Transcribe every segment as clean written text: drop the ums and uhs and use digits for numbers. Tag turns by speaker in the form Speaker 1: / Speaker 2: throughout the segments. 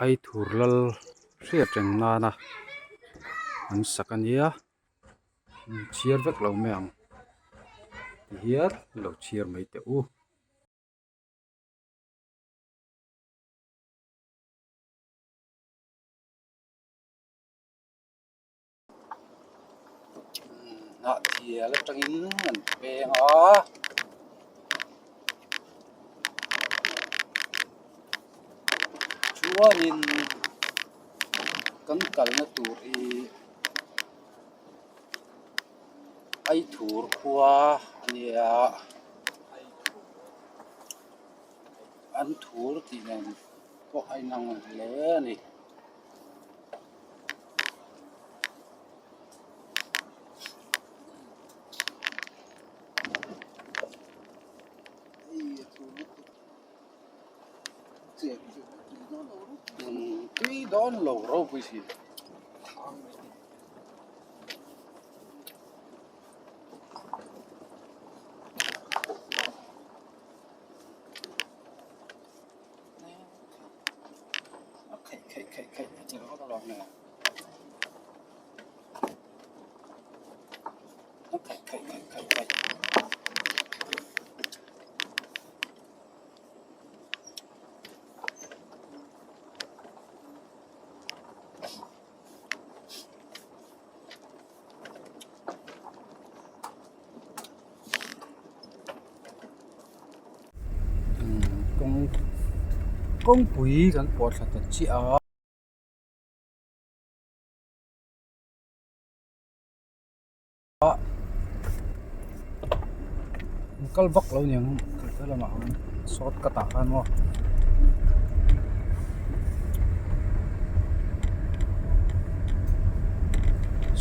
Speaker 1: Aithur lal hriat reng nana an sak a nia chhiar vek lo mai ang tihian lo chhiar mai teh u. Hnahthial atangin an peng a. Chuanin kan kalna tur hi Aithur khua a nia an thur tih nen pawh a inang hle a ni. Tui dawn lo ropui si. A khaih khaih khaih khaih a chi ringawt alawm le a khaih khaih khaih khaih khaih. Kawng kawngpui kan pawh thla ta chiah a. An kal vak lo niang he lamah khan short cut ah khan maw.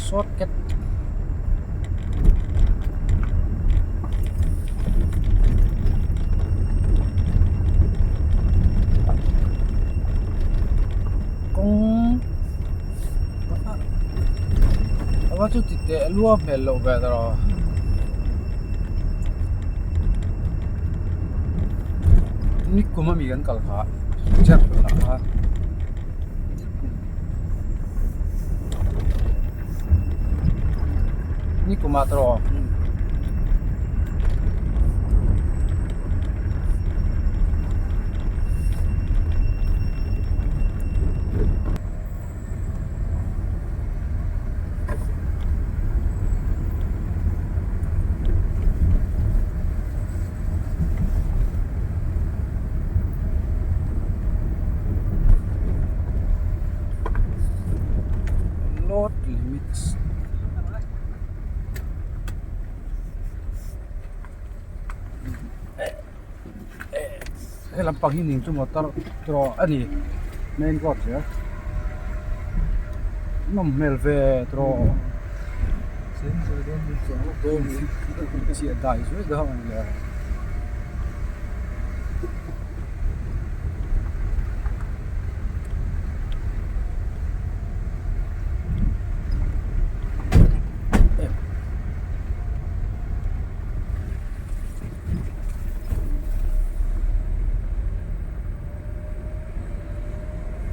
Speaker 1: Short cut kawng ava chu ti teh lua hmel loh ve tawh nikum ami kan kal kha chhiat hunah khan. Nikumah tawh Load limits he lampang hi ning chu motor draw a ni main road zel nawm hmel ve draw chiah dai zui dawn a ni le.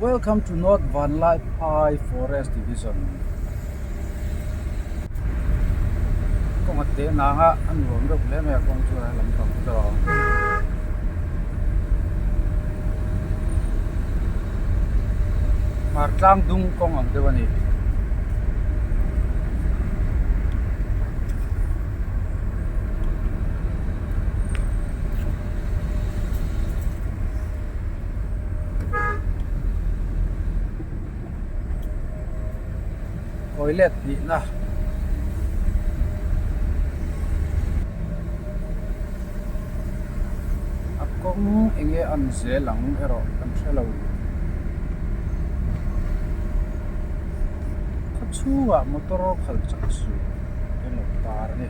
Speaker 1: Welcome to North Vanlaiphai Forest Division kawng a teh nang a a nuam deuh hle mai a kawng chu a lam pang chu a hmar tlang dung kawng ang deuh a ni. Toilet nihna a kawng eng nge an zel ang erawh kan hre lo khaw chhungah motor khalh chak suh an lo tar a ni.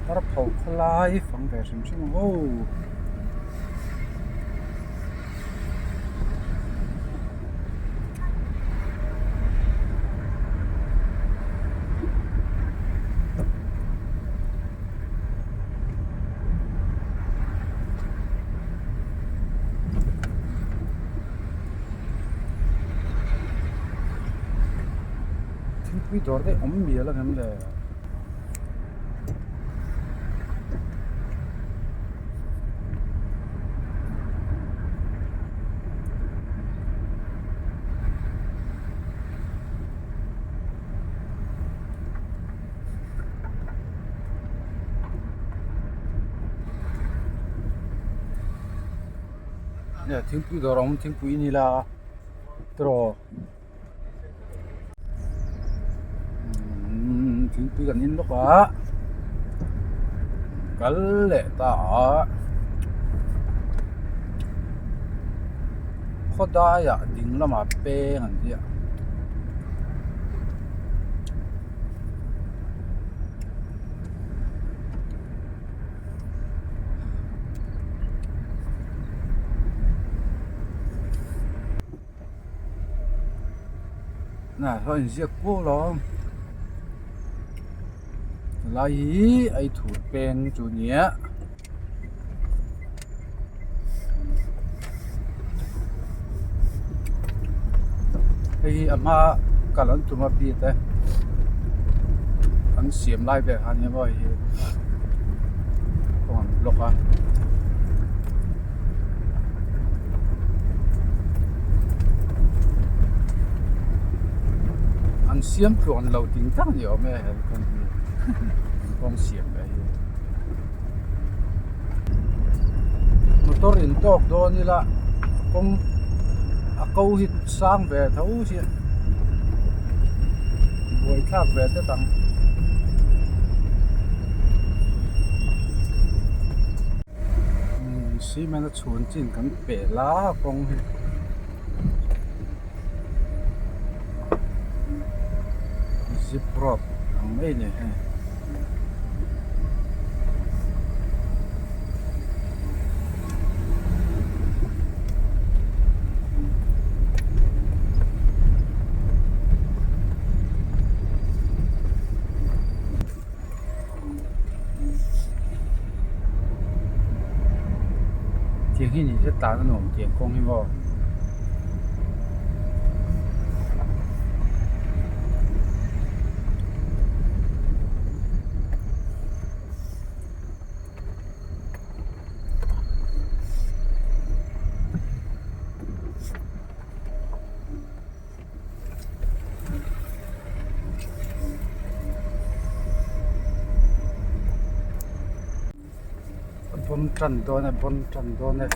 Speaker 1: Tarpho khawlai fang ve hrim hrim ang aw. Thingpui dawr daih awm mial ang em le? Thingpui dawr a awm thingpui ni la tiraw thingpui kan in lawk a kal leh ta a khawdaiah ding lamah peng an ti a. Na saw inziak kuau lo helai hi ei thur peng chu nia. Hei hi a hma kal an tum a bik te an siam lai vel kha ania maw hei hi kawng an block a. An siam tluan lo ding tak a ni awm e he kawng hi kawng siam ve hi. Motor in tawk dawn ila kawng a ko hi sang ve tho si buaithlak ve tlat ang. Cement a chhun chin kan pel a kawng hi. Zip road ang mai a ni hei. Tiang hi ni se tlan a nuam tiang kawng hi maw. A bawn tan dawn e bawn tan dawn e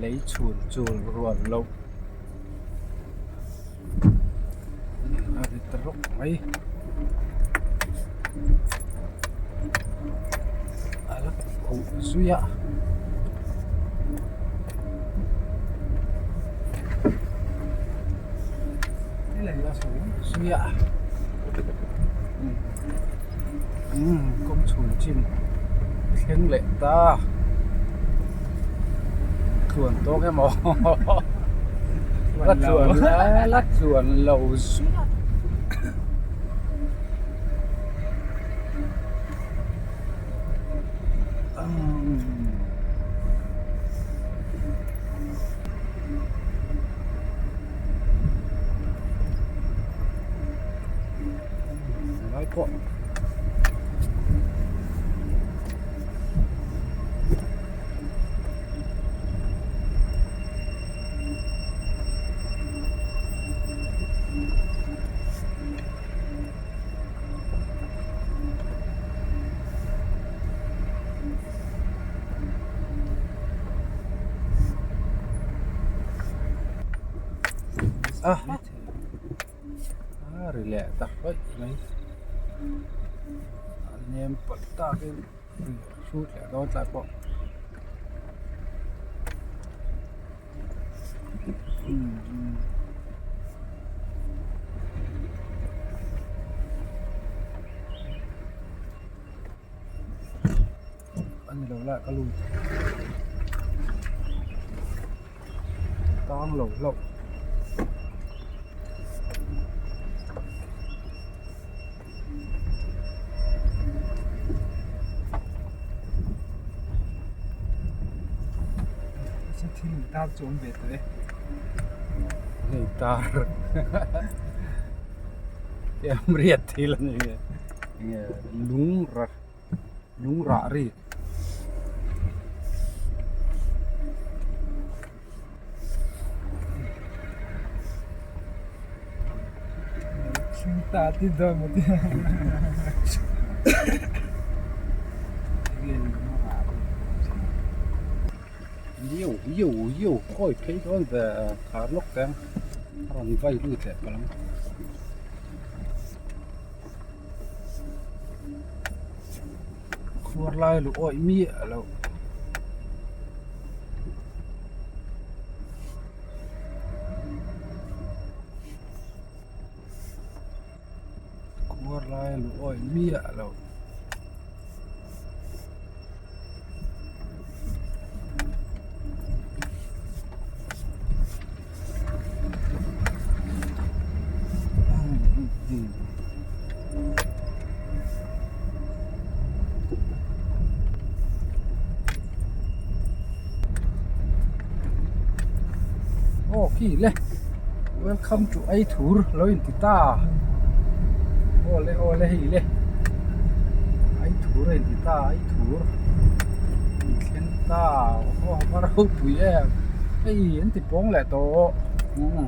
Speaker 1: lei chhun chul rual loh a ri ta rawk mai a la khuh zui a. Zui a umm kawng chhun chin thleng leh ta tluan tawk emaw la tluan la tluan lo zui a. Lai pawh A a ri leh ta hlawih mai a nem pawlh takin hrut leh dawn tlai pawh. A ni lo lai ka lut tang lo hlauh.
Speaker 2: Thil tar chu awm ve tawh e.
Speaker 1: Hei tar. Hriat thil a ni nge enge lung rah lung rah ri. Yo yo yo khawi phei dawn ve khar lawk teh ang a rawn vai lut leh palh ang. Khuar lai luh awih miah loh. Khuar lai luh awih miah loh. Aw khi le welcome to Aithur lo in ti ta aw le aw le hei le Aithur a in ti ta Aithur in thleng ta aw a va ropui em hei an ti pawng leh tawh umm.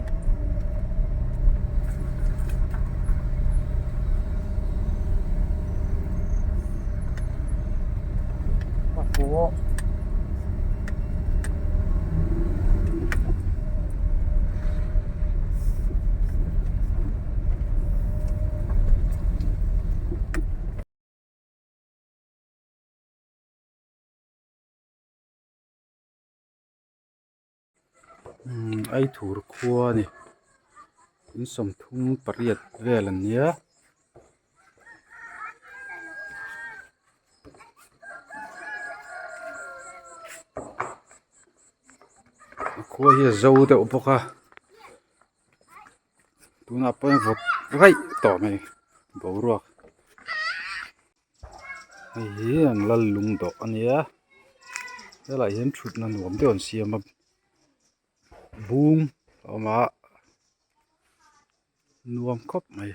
Speaker 1: Aithur khua a ni in sawmthum pariat vel an nia. A khua hi a zo deuh bawk a tunah pawh hian vawt raih tawh mai boruak hei hi an lal lung dawh a nia helaiah hian thutna nuam deuh an siam a bung a awm a nuam khawp mai.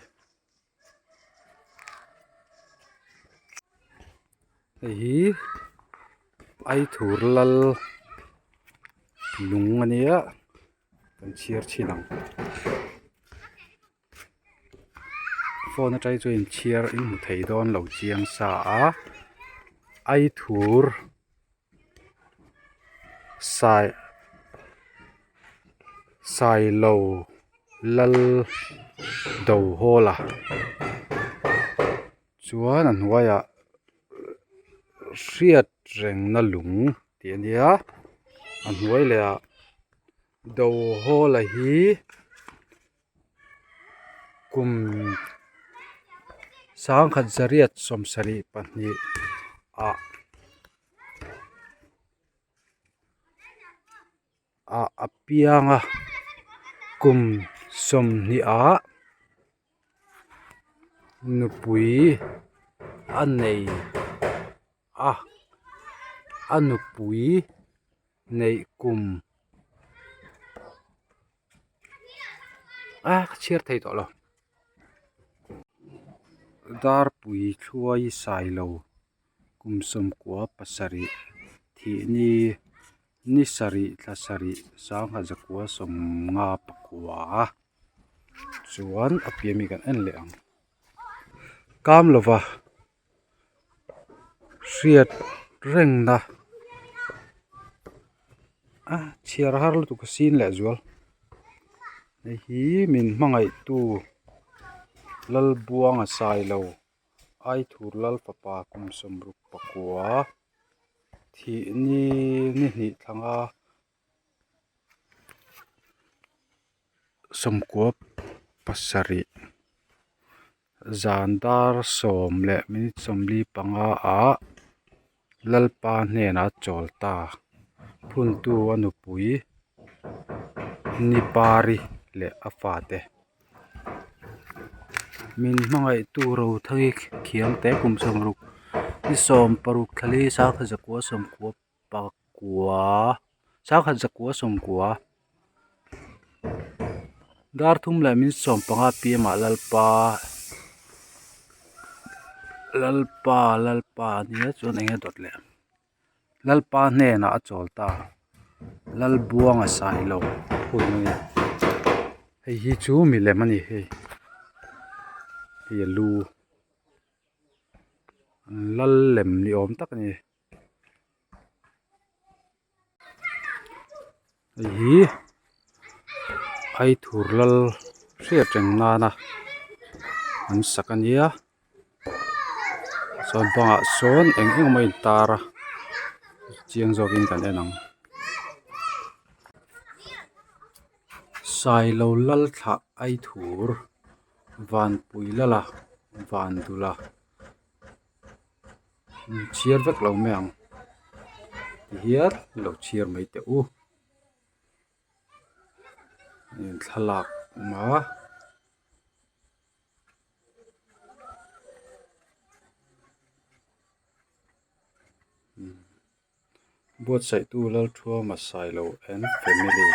Speaker 1: Hei hi Aithur lal lung a nia kan chhiar chhin ang phone atang chuan in chhiar in hmu thei dawn lo chiang sa a Aithur sai sailo lal do hawl a chuan a hnuaiah hriat rengna lung tih a nia a hnuai leh ah do hawl a hi kum sangkhat zariat sawmsarih pahnih ah ah a piang a kum sawmhnih ah nupui a nei a a nupui neih kum a ka chhiar thei tawh lo darpui thluai sailo kum sawmkua pasarih thih ni ni sarih thla sarih sangha zakua sawmnga pakua chuan a piah ami kan en leh ang kam lova hriat rengna a chhiar har lutuk a sin leh zual hei hi min hmangaihtu Lalbuanga Sailo Aithur Lalfapa kum sawmruk pakua thih ni ni hnih thlanga sawmkua pasarih zan dar sawm leh minute sawmli panga ah Lalpa hnenah chawl ta phuntu a nupui ni pari leh a fate min hmangaihtu Rothangi thiam te kum sawmruk ni sawm paruk thlali sangkhat zakua sawmkua pakua sangkhat zakua sawmkua dar thum leh min sawm panga p m ah Lalpa. Lalpa Lalpa ania chuan enge dawt leh Lalpa hnenah a chawl ta Lalbuanga Sailo hun a ni hei hi chu milem a ni hei hei a lu lal lem ni awm tak a ni. Hei hi Aithur lal hriat reng nana an sak a nia chuan bangah sawn eng eng emaw a intar a chiang zawkin kan en ang. Sailo lal thlah Aithur Vanpui lala Vandula. Chhiar vek lo mai ang ti hian lo chhiar mai teh u thlalak awm a. Buatsaihtu Lalthuama Sailo and family.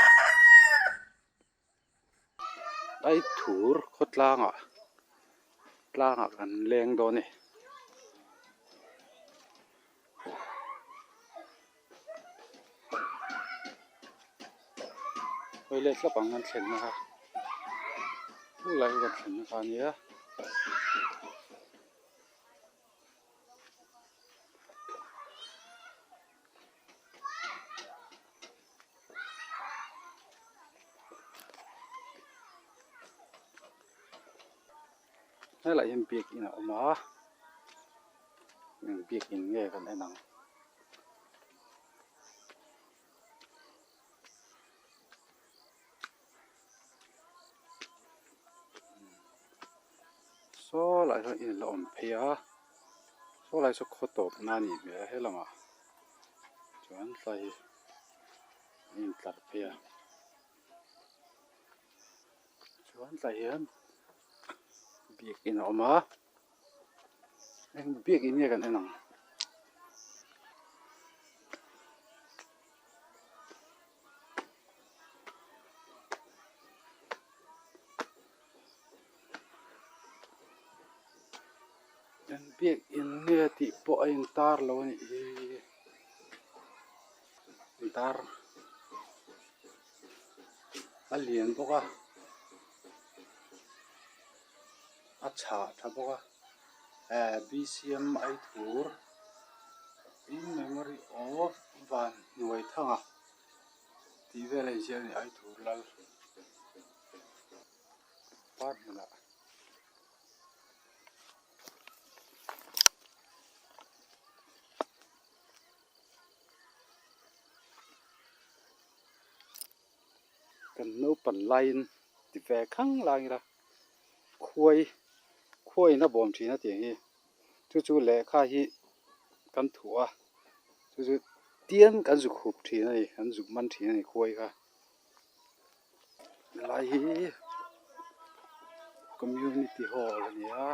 Speaker 1: Aithur khawtlangah tlangah kan leng dawn a ni. Hawi let lawk ang kan thlenna kha khulai kan thlenna kha a nia. Helaiah hian biakin a awm a eng biakin nge kan en ang saw lai sawn in la awm phei a saw lai saw khaw tawp na a nih hmel a helamah chuan tlai hi a intlar phei a chuan tlai hian biakin a awm a eng biakin nge kan en ang. Eng biakin nge tih pawh a intar lo a nih hi dar a lian bawk a a chhah tha bawk a eh b c m Aithur in memory of Vanhnuaithanga tih vel a inziak a ni Aithur lal par hmunah. Kan naupan laiin ti ve khang lang ila khuai khuaiin a bawm thin a tih ang hi chu chu lehkha hi kan thuh a chu chu tian kan zuk hup thin a ni kan zuk man thin a ni khuai kha helai hi community hall a ni a.